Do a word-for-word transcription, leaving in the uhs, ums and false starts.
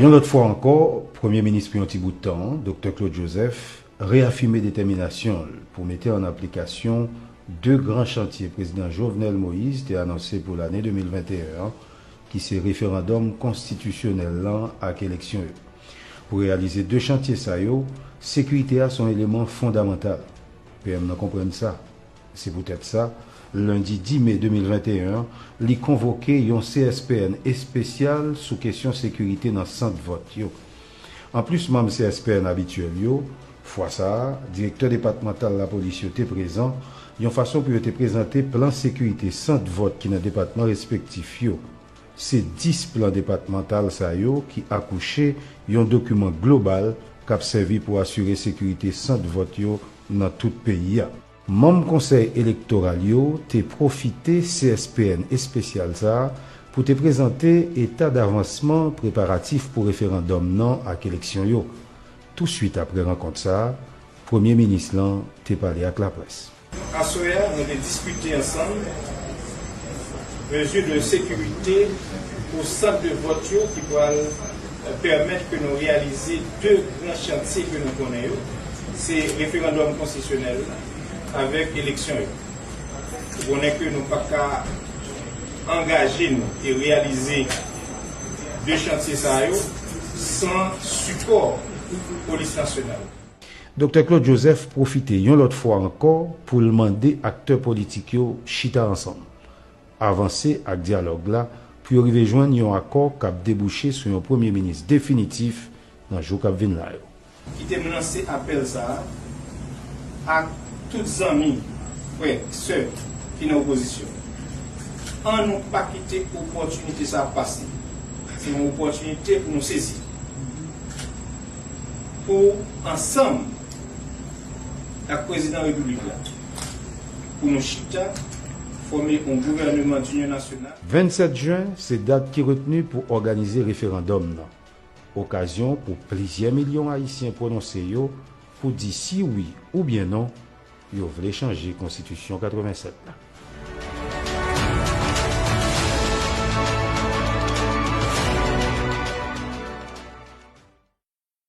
Yon lòt fwa ankò, Premye Minis pou yon ti bout tan an, Doktè Claude Joseph, reyafime detèminasyon l pou mete an aplikasyon de gran chantye Prezidan Jovenel Moïse te anonse pou lane de mil venteyen an, ki se referandòm konstitisyonèl lan ak eleksyon yo. Pou reyalize de chantye sa yo, sekirite a se yon eleman fondamantal. P M nan konprann sa. Se poutèt sa, lendi dis me de mil venteyen an, li konvoke yon C S P N espesyal sou kesyon sekirite nan sant vòt yo. Anplis manm C S P N abityèl yo, fwa sa a, direktè depatmantal lapolis yo te prezan, yon fason pou yo te prezante plan sekirite sant vòt ki nan depatman respektif yo. Se dis plan depatmantal sa yo ki akouche yon dokiman global k ap sèvi pou asire sekirite sant vòt yo nan tout peyi a. Manm Konsèy Elektoral yo te pwofite C S P N espesyal sa a pou te prezante eta davansman preparatif pou referandòm nan ak eleksyon yo. Touswit apre rankont sa a, Premye Minis lan te pale ak laprès. Aswè a, nou te diskite ansanm mezi de sekirite pou sant de vòt yo ki pral, eh, pèmèt ke nou reyalize de gran chantye ke nou konnen yo. Se referandòm konstitisyonèl avèk eleksyon yo. Ou konnen ke nou pa ka angaje nou e reyalize de chantye sa yo san sipò Polis Nasyonal. Doktè Claude Joseph pwofite yon lòt fwa ankò pou l mande aktè politik yo chita ansanm, avanse ak dyalòg la pou yo rive jwenn yon akò k ap debouche sou yon premye minis definitif nan jou k ap vin la yo. Kite m lanse apèl sa a ak tout zanmi, frè, sè ki nan opozisyon. An nou pa kite opòtinite sa a pase. Se yon opòtinite pou nou sezi. Pou ansanm ak Prezidan Repiblik la, pou nou chita, fòme yon gouvèneman dinyon nasyonal. Vennsèt jen se dat ki retni pou òganize referandòm nan. Okazyon pou plizyè milyon Ayisyen pwononse yo pou di si wi oubyen non yo vle chanje Konstitisyon katrevennsèt la.